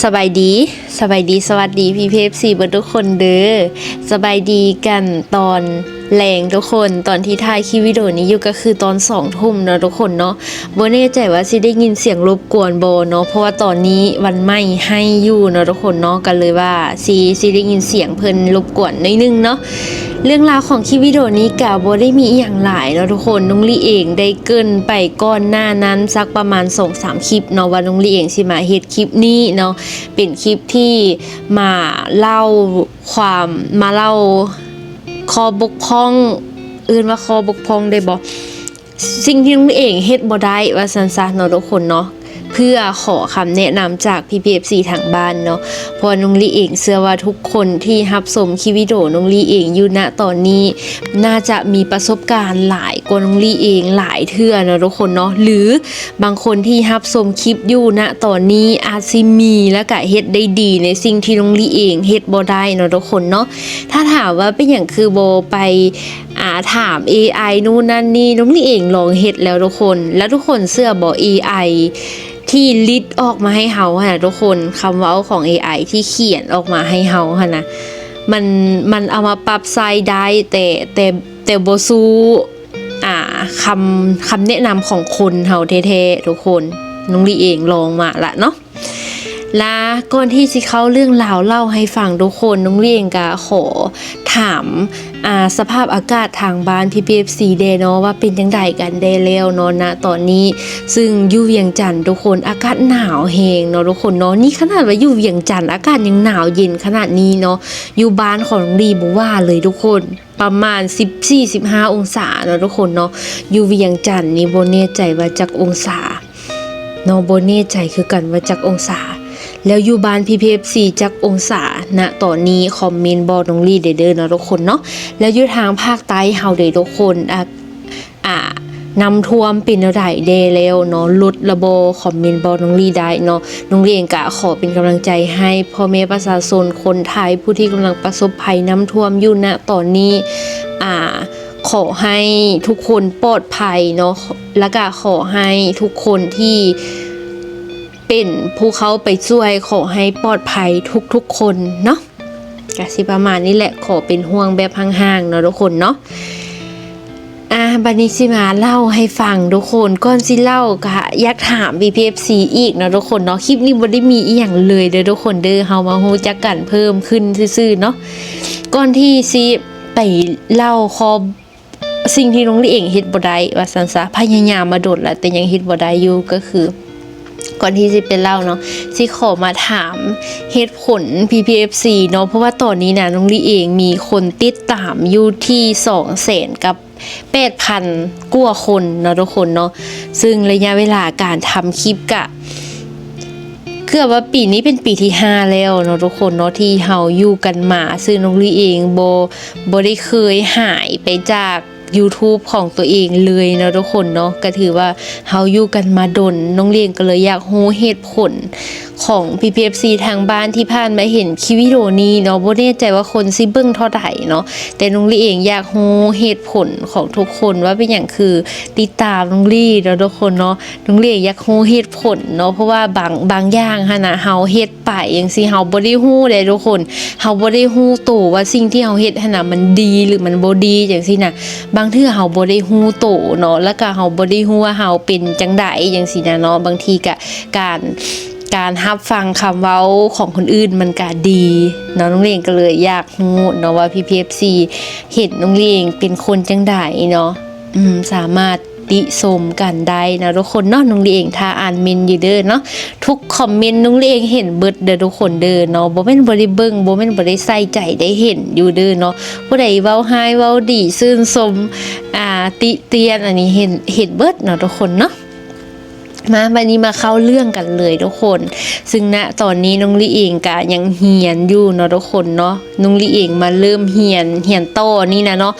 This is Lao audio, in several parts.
ສະບາຍດີ ສະບາຍດີ ສະຫວັດດີ ພີ່ໆ ເອັຟຊີ ເບິດທຸກຄົນເດີ. ສະບາຍດີກັນຕອນແລງທຸກຄົນ. ຕອນທີ່ຖ່າຍຄລິບວິດີໂອນີ້ຢູ່ກໍຄືຕອນສອງທຸ່ມເນາະທຸກຄົນເນາະ. ບໍ່ແນ່ໃຈວ່າຊິໄດ້ຍິນສຽງລົບກວນບໍ່ເນາະ ເພາະວ່າຕອນນີ້ວັນໄມ້ໄຫ້ຢູ່ເນາະທຸກຄົນເນາະ. ກໍເລີຍວ່າຊິ ຊິໄດ້ຍິນສຽງເພິ່ນລົບກວນໜ້ອຍໜຶ່ງເນາະ. ເລື່ອງລາວຂອງຄລິບວິດີໂອນີ້ກໍບໍ່ໄດ້ມີອີ່ຫຍັງຫຼາຍເນາະທຸກຄົນ. ນ້ອງລີເອງໄດ້ເກີ່ນໄປກ່ອນໜ້ານັ້ນສັກປະມານສອງສາມຄລິບເນາະ ວ່ານ້ອງລີເອງຊິມາເຮັດຄລິບນີ້ເນາະ ເປັນຄລິບທີ່ມາເລົ່າຄວາມ ມາເລົ່າຂໍ້ບົກຜ່ອງ ເອີ້ນວ່າຂໍ້ບົກຜ່ອງໄດ້ບໍ່? ສິ່ງທີ່ນ້ອງລີເອງເຮັດບໍ່ໄດ້ວ່າຊັ້ນຊະເນາະທຸກຄົນເນາະ ເພື່ອຂໍຄຳແນະນຳຈາກພີ່ໆ ເອັຟຊີ ທາງບ້ານເນາະ. ເພາະວ່ານ້ອງລີເອງເຊື່ອວ່າທຸກຄົນທີ່ຮັບຊົມຄລິບວິດີໂອນ້ອງລີເອງຢູ່ນະຕອນນີ້ ໜ້າຈະມີປະສົບການຫຼາຍກວ່ານ້ອງລີເອງຫຼາຍເທື່ອເນາະທຸກຄົນເນາະ ຫຼື ບາງຄົນທີ່ຮັບຊົມຄລິບຢູ່ນະຕອນນີ້ອາດຊິມີ ແລ້ວກະເຮັດໄດ້ດີໃນສິ່ງທີ່ນ້ອງລີເອງເຮັດບໍ່ໄດ້ເນາະທຸກຄົນເນາະ. ຖ້າຖາມວ່າເປັນຫຍັງຄືບໍ່ໄປ ອາ ຖາມເອໄອ ໂນ່ນນັ້ນນີ້ ນ້ອງລີເອງລອງເຮັດແລ້ວທຸກຄົນ. ແລ້ວທຸກຄົນເຊື່ອບໍ່ ເອໄອ ທີ່ລິດອອກມາໃຫ້ເຮົາຫັ້ນນະທຸກຄົນ ຄຳເວົ້າຂອງເອໄອທີ່ຂຽນອອກມາໃຫ້ເຮົາຫັ້ນນະ ມັນ ມັນເອົາມາປັບໃຊ້ໄດ້ ແຕ່ ແຕ່ ແຕ່ບໍ່ສູ້ ອາ ຄຳ ຄຳແນະນຳຂອງຄົນເຮົາແທ້ໆທຸກຄົນ. ນ້ອງລີເອງລອງມາລະເນາະ. ລະກ່ອນທີ່ຊິເຂົ້າເລື່ອງລາວເລົ່າໃຫ້ຟັງທຸກຄົນ ນ້ອງລີເອງກະຂໍຖາມ ອາ ສະພາບອາກາດທາງບ້ານພີ່ໆ ເອັຟຊີ ແດ່ເນາະ ວ່າເປັນຈັ່ງໃດກັນແດ່ແລ້ວເນາະ ນະຕອນນີ້. ຊຶ່ງຢູ່ວຽງຈັນທຸກຄົນ ອາກາດໜາວແຮງເນາະທຸກຄົນເນາະ. ນີ້ຂະໜາດວ່າຢູ່ວຽງຈັນອາກາດຍັງໜາວເຢັນຂະໜາດນີ້ເນາະ. ຢູ່ບ້ານຂອງນ້ອງລີບໍ່ວ່າເລີຍທຸກຄົນ ປະມານສິບສີ່ ສິບຫ້າອົງສາເນາະທຸກຄົນເນາະ. ຢູ່ວຽງຈັນນີ້ບໍ່ແນ່ໃຈວ່າຈັກອົງສາເນາະ ບໍ່ແນ່ໃຈຄືກັນວ່າຈັກອົງສາ. ແລ້ວຢູ່ບ້ານພີ່ໆ ເອັຟຊີ ຈັກອົງສານະຕອນນີ້ ຄອມເມັນບອກນ້ອງລີໄດ້ເດີເນາະທຸກຄົນເນາະ. ແລ້ວຢູ່ທາງພາກໃຕ້ເຮົາເດທຸກຄົນ ອາ ອາ ນ້ຳຖ້ວມເປັນແນວໃດແດ່ແລ້ວເນາະ ຫຼຸດລະບໍ່? ຄອມເມັນບອກນ້ອງລີໄດ້ເນາະ. ນ້ອງລີເອງກະຂໍເປັນກຳລັງໃຈໃຫ້ພໍ່ແມ່ປະຊາຊົນຄົນໄທ ຜູ້ທີ່ກຳລັງປະສົບໄພນ້ຳຖ້ວມຢູ່ນະຕອນນີ້ ອາ ຂໍໃຫ້ທຸກຄົນປອດໄພເນາະ ແລ້ວກະຂໍໃຫ້ທຸກຄົນທີ່ເປັນຜູ້ເຂົ້າໄປຊ່ວຍ ຂໍໃຫ້ປອດໄພທຸກໆຄົນເນາະ. ກະຊິປະມານນີ້ແຫຼະ ຂໍເປັນຫ່ວງແບບຫ່າງໆເນາະທຸກຄົນເນາະ. ອາ ບາດນີ້ຊິມາເລົ່າໃຫ້ຟັງທຸກຄົນ. ກ່ອນຊິເລົ່າກະຢາກຖາມພີ່ໆ ເອັຟຊີ ອີກເນາະທຸກຄົນເນາະ. ຄລິບນີ້ບໍ່ໄດ້ມີອີ່ຫຍັງເລີຍເດີທຸກຄົນເດີ ເຮົາມາຮູ້ຈັກກັນເພີ່ມຂຶ້ນຊື່ໆເນາະ. ກ່ອນທີ່ຊິໄປເລົ່າຂໍ້ ສິ່ງທີ່ນ້ອງລີເອງເຮັດບໍ່ໄດ້ວ່າຊັ້ນຊະ ພະຍາຍາມມາດົນລະ ແຕ່ຍັງເຮັດບໍ່ໄດ້ຢູ່ ກໍຄື ກ່ອນທີ່ຊິໄປເລົ່າເນາະ ຊິຂໍມາຖາມເຫດຜົນ ພີ່ໆ ເອັຟຊີ ເນາະ. ເພາະວ່າຕອນນີ້ນະ ນ້ອງລີເອງມີຄົນຕິດຕາມຢູ່ທີ່ສອງແສນກັບແປດພັນກວ່າຄົນເນາະທຸກຄົນເນາະ. ຊຶ່ງໄລຍະເວລາການທຳຄລິບກະ ເກືອບວ່າປີນີ້ເປັນປີທີຫ້າແລ້ວເນາະທຸກຄົນເນາະ ທີ່ເຮົາຢູ່ກັນມາ. ຊຶ່ງນ້ອງລີເອງບໍ່ ບໍ່ໄດ້ເຄີຍຫາຍໄປຈາກ YouTube ຂອງຕົວເອງເລີຍເນາະທຸກຄົນເນາະ. ກະຖືວ່າເຮົາຢູ່ກັນມາດົນ ນ້ອງລີເອງກະເລີຍຢາກຮູ້ເຫດຜົນຂອງພີ່ໆ ເອັຟຊີ ທາງບ້ານທີ່ຜ່ານມາເຫັນຄລິບວິດີໂອນີ້ເນາະ. ບໍ່ແນ່ໃຈວ່າຄົນຊິເບິ່ງເທົ່າໃດເນາະ ແຕ່ນ້ອງລີເອງຢາກຮູ້ເຫດຜົນຂອງທຸກຄົນວ່າເປັນຫຍັງຄືຕິດຕາມນ້ອງລີເນາະທຸກຄົນເນາະ. ນ້ອງລີເອງຢາກຮູ້ເຫດຜົນເນາະ ເພາະວ່າບາງ ບາງຢ່າງຫັ້ນນະ ເຮົາເຮັດ ໄປຈັ່ງຊີ້ ເຮົາບໍ່ໄດ້ຮູ້ເດ້ທຸກຄົນ ເຮົາບໍ່ໄດ້ຮູ້ໂຕວ່າສິ່ງທີ່ເຮົາເຮັດຫັ້ນນະ ມັນດີ ຫຼື ມັນບໍ່ດີຈັ່ງຊີ້ນະ. ບາງເທື່ອເຮົາບໍ່ໄດ້ຮູ້ໂຕເນາະ ແລ້ວກະເຮົາບໍ່ໄດ້ຮູ້ວ່າເຮົາເປັນຈັ່ງໃດຈັ່ງຊີ້ນະເນາະ. ບາງທີກະການ ການຮັບຟັງຄຳເວົ້າຂອງຄົນອື່ນມັນກະດີເນາະ. ນ້ອງເລງກະເລີຍຢາກຮູ້ເນາະວ່າ ພີພີເອັຟຊີ ເຫັນນ້ອງເລງເປັນຄົນຈັ່ງໃດເນາະ ອືມ ສາມາດ ຕິຊົມກັນໄດ້ເນາະທຸກຄົນເນາະ. ນ້ອງເລງຖ້າອ່ານເມັນຢູ່ເດີເນາະ ທຸກຄອມເມັນນ້ອງເລງເຫັນເບິດເດີທຸກຄົນເດີເນາະ. ບໍ່ແມ່ນບໍ່ໄດ້ເບິ່ງ ບໍ່ແມ່ນບໍ່ໄດ້ໃສ່ໃຈ ໄດ້ເຫັນຢູ່ເດີເນາະ. ຜູ້ໃດເວົ້າຮ້າຍເວົ້າດີ ຊື່ນຊົມ ອ່າ ຕິຕຽນ ອັນນີ້ເຫັນ ເຫັນເບິດເນາະທຸກຄົນເນາະ. ມາ ບັດນີ້ມາເຂົ້າເລື່ອງກັນເລີຍທຸກຄົນ. ຊຶ່ງນະຕອນນີ້ນ້ອງລີເອງກະຍັງຮຽນຢູ່ເນາະທຸກຄົນເນາະ. ນ້ອງລີເອງມາເລີ່ມຮຽນ ຮຽນຕໍ່ນີ້ນະເນາະ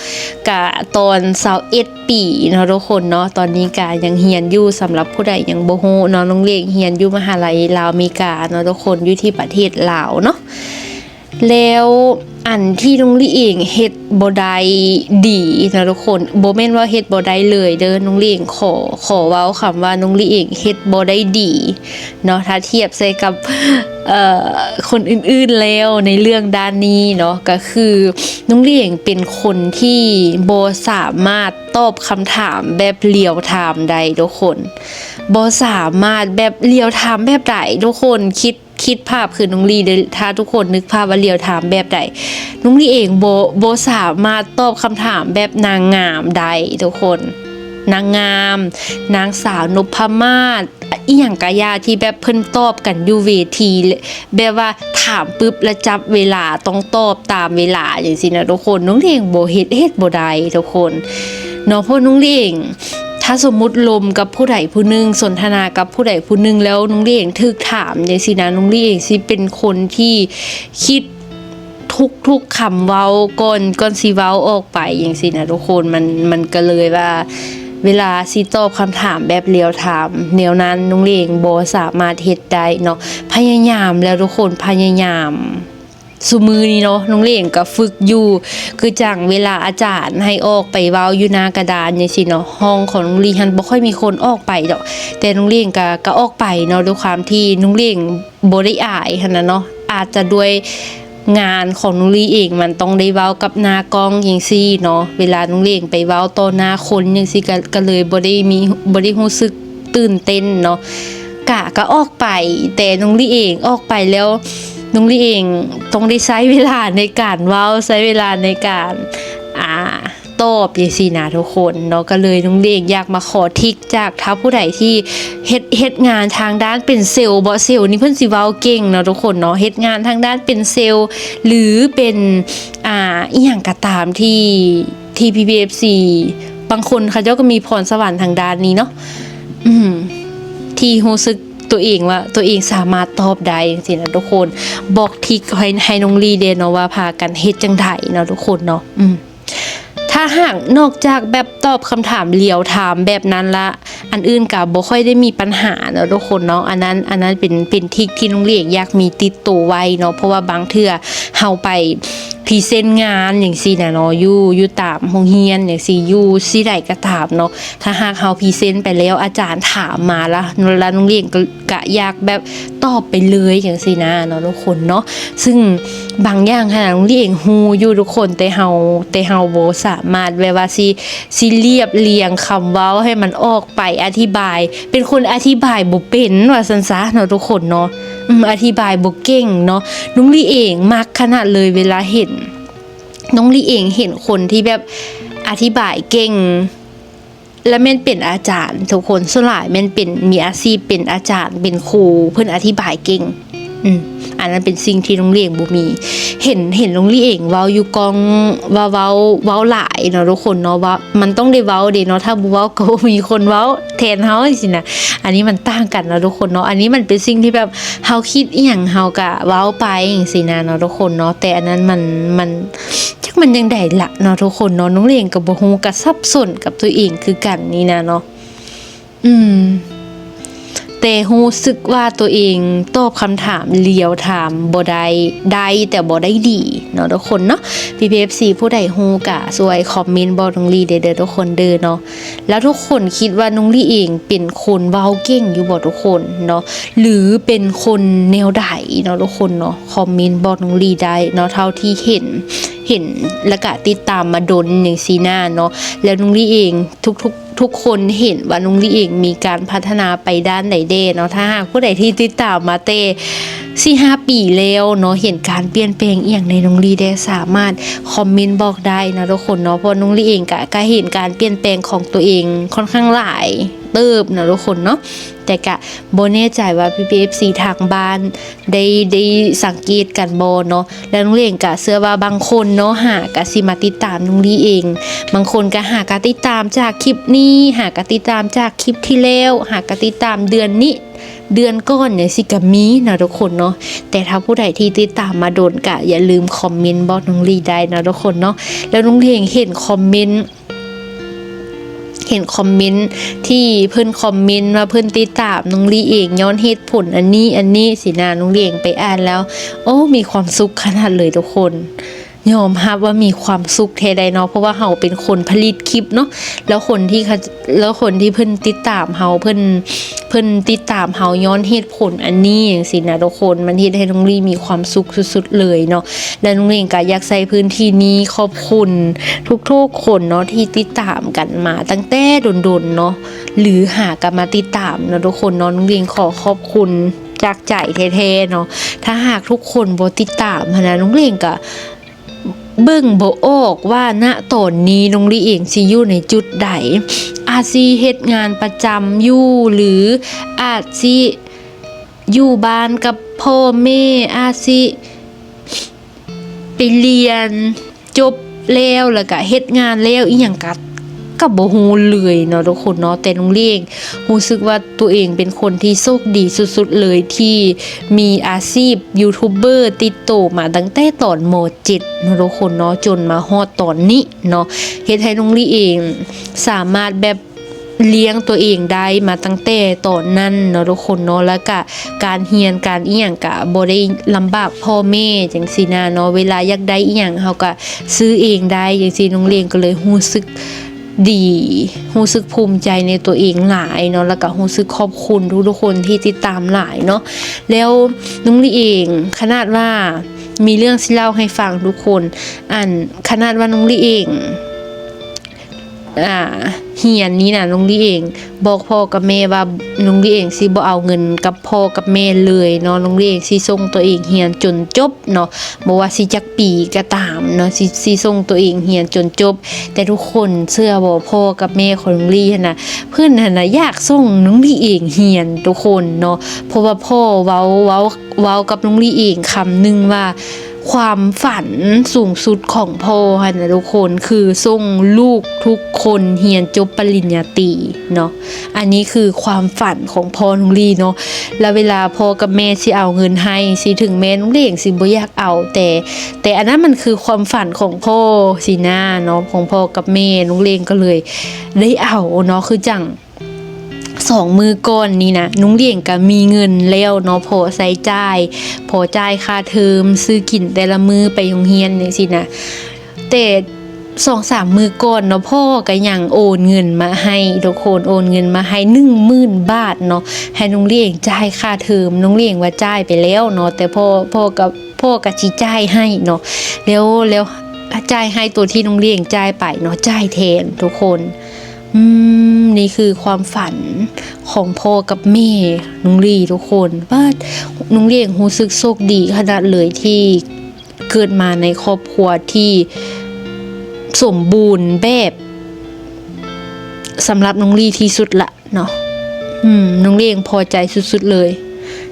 ກະຕອນຊາວເອັດປີເນາະທຸກຄົນເນາະ. ຕອນນີ້ກະຍັງຮຽນຢູ່ ສຳລັບຜູ້ໃດຍັງບໍ່ຮູ້ເນາະ ນ້ອງເລງຮຽນຢູ່ມະຫາໄລລາວອາເມລິກາເນາະທຸກຄົນ ຢູ່ທີ່ປະເທດລາວເນາະ. ແລ້ວອັນທີ່ນ້ອງລີເອງເຮັດບໍ່ໄດ້ດີນະທຸກຄົນ, ບໍ່ແມ່ນວ່າເຮັດບໍ່ໄດ້ເລີຍເດີ້, ນ້ອງລີເອງຂໍ ຂໍເວົ້າຄຳວ່ານ້ອງລີເອງເຮັດບໍ່ໄດ້ດີເນາະ ຖ້າທຽບໃສ່ກັບ ເອີ ຄົນອື່ນໆແລ້ວໃນເລື່ອງດ້ານນີ້ເນາະ, ກໍຄືນ້ອງລີເອງເປັນຄົນທີ່ບໍ່ສາມາດຕອບຄຳຖາມແບບ real time ໄດ້ທຸກຄົນ, ບໍ່ສາມາດແບບ real time ແບບໃດທຸກຄົນ ຄິດ ຄິດພາບຄືນ້ອງລີເດີ້, ຖ້າທຸກຄົນນຶກພາບວ່າ real time ແບບໃດ, ນ້ອງລີເອງບໍ່ ບໍ່ສາມາດຕອບຄຳຖາມແບບນາງງາມໄດ້ທຸກຄົນ, ນາງງາມ ນາງສາວນົບພະມາດ ອີ່ຫຍັງກະຢ່າ ທີ່ແບບເພິ່ນຕອບກັນຢູ່ເວທີ ແບບວ່າຖາມປຶບແລ້ວຈັບເວລາ ຕ້ອງຕອບຕາມເວລາຈັ່ງຊີ້ນະທຸກຄົນ, ນ້ອງເອງບໍ່ເຮັດ ເຮັດບໍ່ໄດ້ທຸກຄົນເນາະ. ເພາະນ້ອງເອງ ຖ້າສົມມຸດລົມກັບຜູ້ໃດຜູ້ໜຶ່ງ ສົນທະນາກັບຜູ້ໃດຜູ້ໜຶ່ງແລ້ວ ນ້ອງເອງຖືກຖາມຈັ່ງຊີ້ນະ, ນ້ອງເອງຊິເປັນຄົນທີ່ຄິດ ທຸກໆຄຳເວົ້າກ່ອນ ກ່ອນຊິເວົ້າອອກໄປຈັ່ງຊີ້ນະທຸກຄົນ. ມັນ ມັນກໍເລີຍວ່າ ເວລາຊິຕອບຄຳຖາມແບບ real time ແນວນັ້ນ ນ້ອງເອງບໍ່ສາມາດເຮັດໄດ້ເນາະ. ພະຍາຍາມແລ້ວທຸກຄົນ ພະຍາຍາມ. ຊຸມື້ນີ້ເນາະ ນ້ອງເອງກໍຝຶກຢູ່ ຄືຈັ່ງເວລາອາຈານໃຫ້ອອກໄປເວົ້າຢູ່ໜ້າກະດານຈັ່ງຊີ້ເນາະ, ຫ້ອງຂອງນ້ອງເອງຫັ້ນບໍ່ຄ່ອຍມີຄົນອອກໄປດອກ, ແຕ່ນ້ອງເອງກໍ ກໍອອກໄປເນາະ ດ້ວຍຄວາມທີ່ນ້ອງເອງ ບໍ່ໄດ້ອາຍຫັ້ນນະເນາະ, ອາດຈະດ້ວຍງານຂອງນ້ອງລີເອງ ມັນຕ້ອງໄດ້ເວົ້າກັບໜ້າກ້ອງຈັ່ງຊີ້ເນາະ. ເວລານ້ອງເອງໄປເວົ້າຕໍ່ໜ້າຄົນຈັ່ງຊີ້ ກໍ ກໍເລີຍບໍ່ໄດ້ມີ ບໍ່ໄດ້ຮູ້ສຶກຕື່ນເຕັ້ນເນາະ. ກະ ກະອອກໄປ, ແຕ່ນ້ອງລີເອງອອກໄປແລ້ວ ນ້ອງລີເອງຕ້ອງໄດ້ໃຊ້ເວລາໃນການເວົ້າ ໃຊ້ເວລາໃນການ ອ່າ ຕອບຈັ່ງຊີ້ນະທຸກຄົນເນາະ. ກໍເລີຍນ້ອງເອງຢາກມາຂໍທິກຈາກ ຖ້າຜູ້ໃດທີ່ເຮັດ ເຮັດງານທາງດ້ານເປັນເຊວເບາະ, ເຊວນີ້ເພິ່ນຊິເວົ້າເກັ່ງເນາະທຸກຄົນເນາະ, ເຮັດງານທາງດ້ານເປັນເຊວ ຫຼືເປັນ ອ່າ ອີ່ຫຍັງກໍຕາມທີ່ ທີ່ ພີພີເອັຟຊີ ບາງຄົນເຂົາເຈົ້າກໍມີພອນສະຫວັນທາງດ້ານນີ້ເນາະ ອືມ ທີ່ຮູ້ສຶກຕົວເອງວ່າຕົວເອງສາມາດຕອບໄດ້ຈັ່ງຊີ້ນະທຸກຄົນ. ບອກທິກໃຫ້ ໃຫ້ນ້ອງລີແດ່ເນາະ ວ່າພາກັນເຮັດຈັ່ງໃດເນາະທຸກຄົນເນາະ ອືມ. ຖ້າຫາກນອກຈາກແບບຕອບຄຳຖາມ real time ແບບນັ້ນລະ ອັນອື່ນກະບໍ່ຄ່ອຍໄດ້ມີບັນຫາເນາະທຸກຄົນເນາະ. ອັນນັ້ນ ອັນນັ້ນເປັນ ເປັນທິກທີ່ນ້ອງເອງຢາກມີຕິດໂຕໄວ້ເນາະ, ເພາະວ່າບາງເທື່ອເຮົາໄປພຣີເຊັນງານຈັ່ງຊີ້ນະເນາະ ຢູ່ ຢູ່ຕາມໂຮງຮຽນຈັ່ງຊີ້ ຢູ່ທີ່ໃດກໍຕາມເນາະ, ຖ້າຫາກເຮົາພຣີເຊັນໄປແລ້ວ ອາຈານຖາມມາລະ ລະນ້ອງເອງກໍ ກະຢາກແບບຕອບໄປເລີຍຈັ່ງຊີ້ນະເນາະທຸກຄົນເນາະ. ຊຶ່ງບາງຢ່າງຫັ້ນນະ ນ້ອງເອງຮູ້ຢູ່ທຸກຄົນ, ແຕ່ເຮົາ ແຕ່ເຮົາບໍ່ສາມາດແບບວ່າຊິ ຊິລຽບລຽງຄຳເວົ້າໃຫ້ມັນອອກໄປ ອະທິບາຍ ເປັນຄົນອະທິບາຍບໍ່ເປັນວ່າຊັ້ນຊະເນາະທຸກຄົນເນາະ, ອືມ ອະທິບາຍບໍ່ເກັ່ງເນາະ. ນ້ອງລີເອງມັກຂະໜາດເລີຍ ເວລາເຫັນ ນ້ອງລີເອງເຫັນຄົນທີ່ແບບອະທິບາຍເກັ່ງ ລະແມ່ນເປັນອາຈານທຸກຄົນ, ສ່ວນຫຼາຍແມ່ນເປັນ ມີອາຊີບເປັນອາຈານ ເປັນຄູ ເພິ່ນອະທິບາຍເກັ່ງ. ອືມ ອັນນັ້ນເປັນສິ່ງທີ່ນ້ອງເອງບໍ່ມີ. ເຫັນ ເຫັນນ້ອງລີເອງເວົ້າຢູ່ກ້ອງວ່າເວົ້າ ເວົ້າຫຼາຍເນາະທຸກຄົນເນາະ, ວ່າມັນຕ້ອງໄດ້ເວົ້າເດເນາະ, ຖ້າບໍ່ເວົ້າກໍບໍ່ມີຄົນເວົ້າແທນເຮົາຈັ່ງຊີ້ນະ. ອັນນີ້ມັນຕ່າງກັນເນາະທຸກຄົນເນາະ, ອັນນີ້ມັນເປັນສິ່ງທີ່ແບບເຮົາຄິດອີ່ຫຍັງເຮົາກະເວົ້າໄປຈັ່ງຊີ້ນະເນາະທຸກຄົນເນາະ, ແຕ່ອັນນັ້ນມັນ ມັນ ຈັກມັນຈັ່ງໃດລະເນາະທຸກຄົນເນາະ, ນ້ອງເອງກໍບໍ່ຮູ້ ກໍສັບສົນກັບຕົວເອງຄືກັນນີ້ນະເນາະ. ອືມ ແຕ່ຮູ້ສຶກວ່າຕົວເອງຕອບຄຳຖາມ real time ບໍ່ໄດ້ ໄດ້ ແຕ່ບໍ່ໄດ້ດີເນາະທຸກຄົນເນາະ. ພີພີເອັຟຊີ ຜູ້ໃດຮູ້ກະຊ່ວຍຄອມເມັນບອກນ້ອງລີແດ່ເດີ້ທຸກຄົນເດີ້ເນາະ. ແລ້ວທຸກຄົນຄິດວ່ານ້ອງລີເອງເປັນຄົນເວົ້າເກັ່ງຢູ່ບໍ່ທຸກຄົນເນາະ ຫຼືເປັນຄົນແນວໃດເນາະທຸກຄົນເນາະ, ຄອມເມັນບອກນ້ອງລີໄດ້ເນາະ. ເທົ່າທີ່ເຫັນ ເຫັນ ແລ້ວກະຕິດຕາມມາດົນຈັ່ງຊີ້ນະເນາະ, ແລ້ວນ້ອງລີເອງ ທຸກໆ ທຸກຄົນເຫັນວ່ານ້ອງລີເອງມີການພັດທະນາໄປດ້ານໃດແດ່ເນາະ. ຖ້າຫາກຜູ້ໃດທີ່ຕິດຕາມມາແຕ່ສີ່ຫ້າປີແລ້ວເນາະ ເຫັນການປ່ຽນແປງອີ່ຫຍັງໃນນ້ອງລີແດ່ ສາມາດຄອມເມັນບອກໄດ້ເນາະທຸກຄົນເນາະ, ເພາະນ້ອງລີເອງກະ ກະເຫັນການປ່ຽນແປງຂອງຕົວເອງຄ່ອນຂ້າງຫຼາຍເຕີບເນາະທຸກຄົນເນາະ. ແຕ່ກະບໍ່ແນ່ໃຈວ່າ ພີພີເອັຟຊີ ທາງບ້ານ ໄດ້ ໄດ້ສັງເກດກັນບໍ່ເນາະ. ແລ້ວນ້ອງເອງກະເຊື່ອວ່າບາງຄົນເນາະ ຫາກະຊິມາຕິດຕາມນ້ອງລີເອງ, ບາງຄົນກະຫາກະຕິດຕາມຈາກຄລິບນີ້ ຫາກະຕິດຕາມຈາກຄລິບທີ່ແລ້ວ ຫາກະຕິດຕາມເດືອນນີ້ ເດືອນກ່ອນຈັ່ງຊີ້ກະມີເນາະທຸກຄົນເນາະ. ແຕ່ຖ້າຜູ້ໃດທີ່ຕິດຕາມມາດົນກະຢ່າລືມຄອມເມັນບອກນ້ອງລີໄດ້ເນາະທຸກຄົນເນາະ. ແລ້ວນ້ອງເອງເຫັນຄອມເມັນ ເ ເຫັນຄອມເມັນທີ່ເພິ່ນຄອມເມັນວ່າເພິ່ນຕິດຕາມນ້ອງລີເອງຍ້ອນເຫດຜົນອັນນີ້ອັນນີ້ຊີ້ນະ. ນ້ອງລີເອງໄປອ່ານແລ້ວ ໂອ້ ມີຄວາມສຸກຂະໜາດເລີຍທຸກຄົນ. ຍອມຮັບວ່າມີຄວາມສຸກແທ້ໃດເນາະ ເພາະວ່າເຮົາເປັນຄົນຜະລິດຄລິບເນາະ ແລ້ວຄົນທີ່ເຂົາ ແລ້ວຄົນທີ່ເພິ່ນຕິດຕາມເຮົາ ເພິ່ນ ເພິ່ນຕິດຕາມເຮົາຍ້ອນເຫດຜົນອັນນີ້ຈັ່ງຊີ້ນະທຸກຄົນ. ມັນເຮັດໃຫ້ນ້ອງລີມີຄວາມສຸກສຸດໆເລີຍເນາະ ແລະ ນ້ອງລີເອງກໍຢາກໃຊ້ພື້ນທີ່ນີ້ຂອບຄຸນທຸກໆຄົນເນາະ ທີ່ຕິດຕາມກັນມາຕັ້ງແຕ່ດົນໆເນາະ ຫຼືຫາກໍມາຕິດຕາມເນາະທຸກຄົນເນາະ. ນ້ອງລີເອງຂໍຂອບຄຸນຈາກໃຈແທ້ໆເນາະ. ຖ້າຫາກທຸກຄົນບໍ່ຕິດຕາມຫັ້ນນະ ນ້ອງລີເອງກໍ ເບິ່ງບໍ່ອອກວ່າ ນະ ຕອນນີ້ນ້ອງລີເອງຊິຢູ່ໃນຈຸດໃດ, ອາດຊິເຮັດງານປະຈຳຢູ່ ຫຼື ອາດຊິຢູ່ບ້ານກັບພໍ່ແມ່, ອາດຊິໄປຮຽນຈົບແລ້ວ ແລ້ວກະເຮັດງານແລ້ວ ອີ່ຫຍັງກະ ກະບໍ່ຮູ້ເລີຍເນາະທຸກຄົນເນາະ. ແຕ່ນ້ອງລີເອງຮູ້ສຶກວ່າຕົວເອງເປັນຄົນທີ່ໂຊກດີສຸດໆເລີຍ ທີ່ມີອາຊີບຢູທູບເບີຕິດໂຕມາຕັ້ງແຕ່ຕອນ ມ.ເຈັດ ເນາະທຸກຄົນເນາະ ຈົນມາຮອດຕອນນີ້ເນາະ ເຮັດໃຫ້ນ້ອງລີເອງສາມາດແບບລ້ຽງຕົວເອງໄດ້ມາຕັ້ງແຕ່ຕອນນັ້ນເນາະທຸກຄົນເນາະ. ແລ້ວກະການຮຽນການອີ່ຫຍັງກະບໍ່ໄດ້ລຳບາກພໍ່ແມ່ຈັ່ງຊີ້ນະເນາະ, ເວລາຢາກໄດ້ອີ່ຫຍັງເຮົາກະຊື້ເອງໄດ້ຈັ່ງຊີ້. ນ້ອງເລງກໍເລີຍຮູ້ສຶກດີ ຮູ້ສຶກພູມໃຈໃນຕົວເອງຫຼາຍເນາະ, ແລ້ວກະຮູ້ສຶກຂອບຄຸນທຸກໆຄົນທີ່ຕິດຕາມຫຼາຍເນາະ. ແລ້ວນ້ອງລີເອງ ຂະໜາດວ່າມີເລື່ອງຊິເລົ່າໃຫ້ຟັງທຸກຄົນ, ອັນ ຂະໜາດວ່ານ້ອງລີເອງ ອ່າ ຮຽນນີ້ນະ ນ້ອງລີເອງບອກພໍ່ກັບແມ່ວ່ານ້ອງລີເອງຊິບໍ່ເອົາເງິນກັບພໍ່ກັບແມ່ເລີຍເນາະ, ນ້ອງລີເອງຊິສົ່ງຕົວເອງຮຽນຈົນຈົບເນາະ, ບໍ່ວ່າຊິຈັກປີກໍຕາມເນາະ, ຊິ ຊິສົ່ງຕົວເອງຮຽນຈົນຈົບ. ແຕ່ທຸກຄົນເຊື່ອບໍ່ ພໍ່ກັບແມ່ຂອງນ້ອງລີຫັ້ນນະ ເພິ່ນຫັ້ນນະຢາກສົ່ງນ້ອງລີເອງຮຽນທຸກຄົນເນາະ, ເພາະວ່າພໍ່ເວົ້າ ເວົ້າ ເວົ້າກັບນ້ອງລີເອງຄຳໜຶ່ງວ່າ ຄວາມຝັນສູງສຸດຂອງພໍ່ຫັ້ນນະທຸກຄົນ ຄືສົ່ງລູກທຸກຄົນຮຽນຈົບປະລິນຍາຕີເນາະ. ອັນນີ້ຄືຄວາມຝັນຂອງພໍ່ນ້ອງລີເນາະ. ແລ້ວເວລາພໍ່ກັບແມ່ຊິເອົາເງິນໃຫ້ ຊິ ເຖິງແມ່ນ້ອງເລງຊິບໍ່ຢາກເອົາ ແຕ່ ແຕ່ອັນນັ້ນມັນຄືຄວາມຝັນຂອງພໍ່ຊີ້ນາເນາະ, ຂອງພໍ່ກັບແມ່. ນ້ອງເລງກໍເລີຍໄດ້ເອົາເນາະ, ຄືຈັ່ງ ສອງມື້ກ່ອນນີ້ນະ ນ້ອງເລງກໍມີເງິນແລ້ວເນາະ, ພໍໃຊ້ຈ່າຍ ພໍຈ່າຍຄ່າເທີມ ຊື້ກິນແຕ່ລະມື້ໄປໂຮງຮຽນຈັ່ງຊີ້ນະ. ແຕ່ສອງສາມມື້ກ່ອນເນາະ ພໍ່ກໍຍັງໂອນເງິນມາໃຫ້ທຸກຄົນ, ໂອນເງິນມາໃຫ້ໜຶ່ງໝື່ນບາດເນາະ, ໃຫ້ນ້ອງເລງຈ່າຍຄ່າເທີມ. ນ້ອງເລງວ່າຈ່າຍໄປແລ້ວເນາະ, ແຕ່ພໍ່ ພໍ່ກໍ ພໍ່ກໍຊິຈ່າຍໃຫ້ເນາະ. ແລ້ວ ແລ້ວຈ່າຍໃຫ້ຕົວທີ່ນ້ອງເລງຈ່າຍໄປເນາະ, ຈ່າຍແທນທຸກຄົນ. ອືມ ນີ້ຄືຄວາມຝັນຂອງພໍ່ກັບແມ່ນ້ອງລີທຸກຄົນ. ປາດ ນ້ອງເລງຮູ້ສຶກໂຊກດີຂະໜາດເລີຍທີ່ເກີດມາໃນຄອບຄົວທີ່ສົມບູນແບບ ສຳລັບນ້ອງລີທີ່ສຸດລະເນາະ. ອືມ ນ້ອງເລງພໍໃຈສຸດໆເລີຍ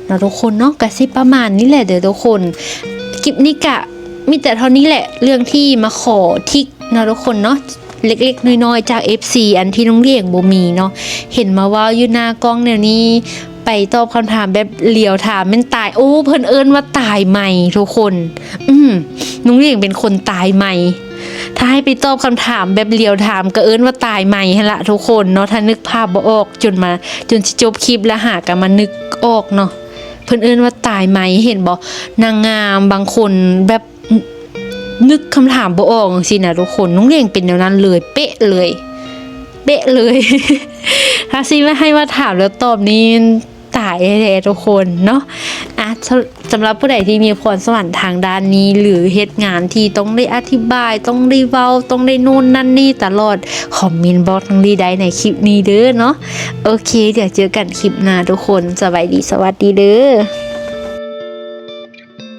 ເນາະທຸກຄົນເນາະ. ກະຊິປະມານນີ້ແຫຼະເດີທຸກຄົນ, ຄລິບນີ້ກະມີແຕ່ເທົ່ານີ້ແຫຼະ ເລື່ອງທີ່ມາຂໍທິກເນາະທຸກຄົນເນາະ, ເລັກໆນ້ອຍໆຈາກເອັຟຊີ ອັນທີ່ນ້ອງເລງບໍ່ມີເນາະ. ເຫັນມາເວົ້າຢູ່ໜ້າກ້ອງແນວນີ້ ໄປຕອບຄຳຖາມແບບຫຼຽວຖາມແມ່ນຕາຍ ໂອ້ ເພິ່ນເອີ້ນວ່າຕາຍໃໝ່ທຸກຄົນ. ອືມ ນ້ອງເລງເປັນຄົນຕາຍໃໝ່, ຖ້າໃຫ້ໄປຕອບຄຳຖາມແບບຫຼຽວຖາມ ກໍເອີ້ນວ່າຕາຍໃໝ່ຫັ້ນລະທຸກຄົນເນາະ. ຖ້ານຶກພາບບໍ່ອອກ ຈົນມາ ຈົນຊິຈົບຄລິບແລ້ວຫາກໍມານຶກອອກເນາະ, ເພິ່ນເອີ້ນວ່າຕາຍໃໝ່. ເຫັນບໍ່ ນາງງາມບາງຄົນແບບ ນຶກຄຳຖາມບໍ່ອອກຈັ່ງຊີ້ນະທຸກຄົນ, ນ້ອງເລງເປັນແນວນັ້ນເລີຍ ເປະເລີຍ ເປະເລີຍ. ຖ້າຊິມາໃຫ້ມາຖາມແລ້ວຕອບນີ້ ຕາຍແທ້ໆທຸກຄົນເນາະ. ອ່ະ ສ- ສຳລັບຜູ້ໃດທີ່ມີພອນສະຫວັນທາງດ້ານນີ້ ຫຼື ເຮັດງານທີ່ຕ້ອງໄດ້ອະທິບາຍ ຕ້ອງໄດ້ເວົ້າ ຕ້ອງໄດ້ໂນ່ນນັ້ນນີ້ຕະຫຼອດ ຄອມເມັນບອກນ້ອງລີໄດ້ໃນຄລິບນີ້ເດີເນາະ. ໂອເຄ ດຽວເຈີກັນຄລິບໜ້າທຸກຄົນ. ສະບາຍດີ ສະຫວັດດີເດີ.